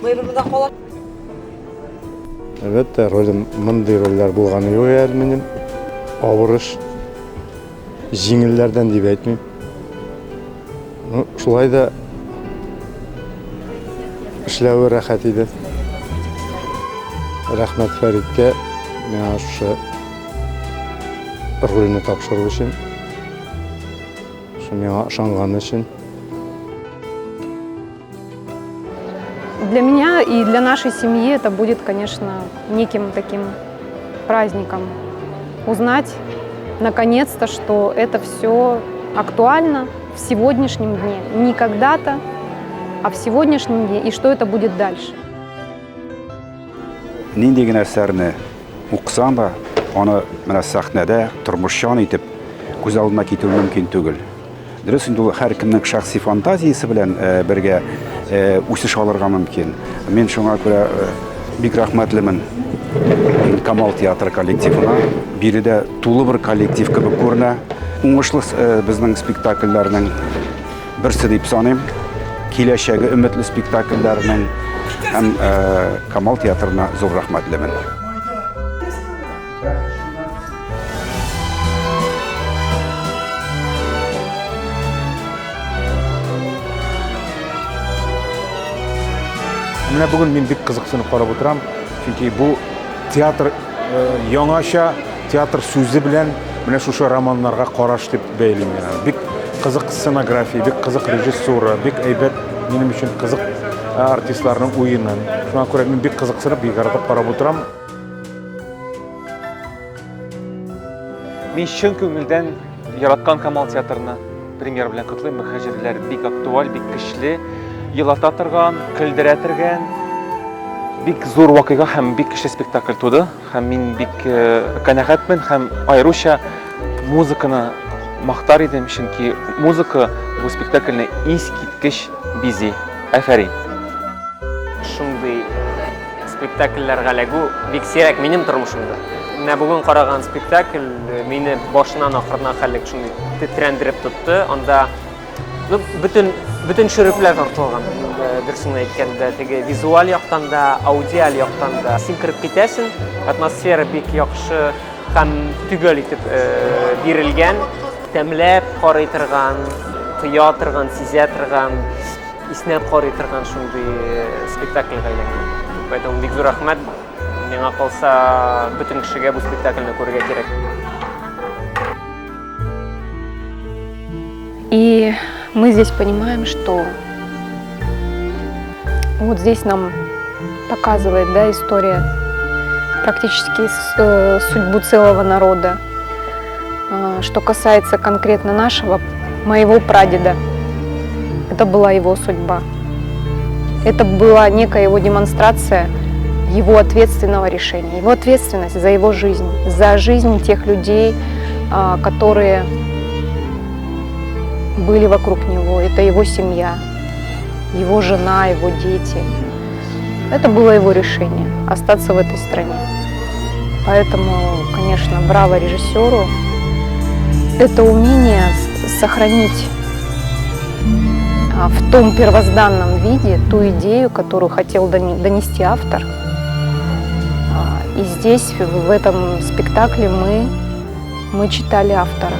Быел монда кала. Әлбәттә, ролем мондый рольләр булганы юк әле минем. Авыр эш. Җиңелләрдән дип әйтмим. Ну, шулай да эшләве рәхәт иде. Рәхмәт Фәриткә миңа шушы рольне тапшыру өчен. Шушы миңа ышанганы өчен. Для меня и для нашей семьи это будет, конечно, неким таким праздником. Узнать, наконец-то, что это все актуально в сегодняшнем дне. Не когда-то, а в сегодняшнем дне, и что это будет дальше. Нинди генә әсәрне укысаң да, аны менә сәхнәдә тормышчан итеп күз алдына китерү мөмкин түгел. Дөрес инде ул һәркемнең шәхси фантазиясе белән бергә үсеш алырга мөмкин. Мин шуңа күрә бик рәхмәтлемен Камал театры коллективына. Биредә тулы бер коллектив кебек күренә. Уңышлы безнең спектакльләрнең берсе дип саныйм. Киләчәге өметле спектакльләрнең һәм Камал театрына зур рәхмәтлемен. Менә бүген мин бик кызыксынып карап утырам, чөнки бу театр э, яңача театр сүзе белән менә шушы романнарга караш дип бәйлим мин аны. Бик кызык сценография, бик кызык режиссура, бик әйбәт минем өчен кызык э, артистларның уены. Шуңа күрә мин бик кызыксынып, бик яратып карап утырам. Мин чын күңелдән яраткан Камал театрына премьера белән котлыйм. Мөһаҗирләр бик актуаль, бик көчле, елата торган, көлдерә торган бик зур вакыйга һәм бик көчле спектакль туды. Һәм мин бик э, канәгатьмен һәм аеруча музыканы мактар идем, чөнки музыка бу спектакльне искиткеч бизи. Афәрин! Шундый спектакльләргә эләгү бик сирәк минем тормышымда. Менә бүген караган спектакль э, мине башыннан ахырына хәллек шундый тетрәндереп тотты. Анда ну, бөтен бөтен шөрепләр тартылган. Э, дөресен әйткәндә, теге визуаль яктан да, аудиаль яктан да. Син кереп китәсең, атмосфера бик яхшы һәм төгәл итеп э, бирелгән, тәмләп карый торган, тоя торган, сизә торган иснәп карый торган шундый э, спектакльгә әйләнгән. Поэтому бик зур рәхмәт. Миңа калса, бөтен кешегә бу спектакльне күрергә кирәк. И мы здесь понимаем, что вот здесь нам показывает, да, история практически э, судьбу целого народа. А, что касается конкретно нашего, моего прадеда, это была его судьба. Это была некая его демонстрация его ответственного решения, его ответственность за его жизнь, за жизнь тех людей, а, которые были вокруг него. Это его семья, его жена, его дети. Это было его решение – остаться в этой стране. Поэтому, конечно, браво режиссеру. Это умение сохранить а, в том первозданном виде ту идею, которую хотел донести автор. А, и здесь, в этом спектакле, мы, мы читали автора.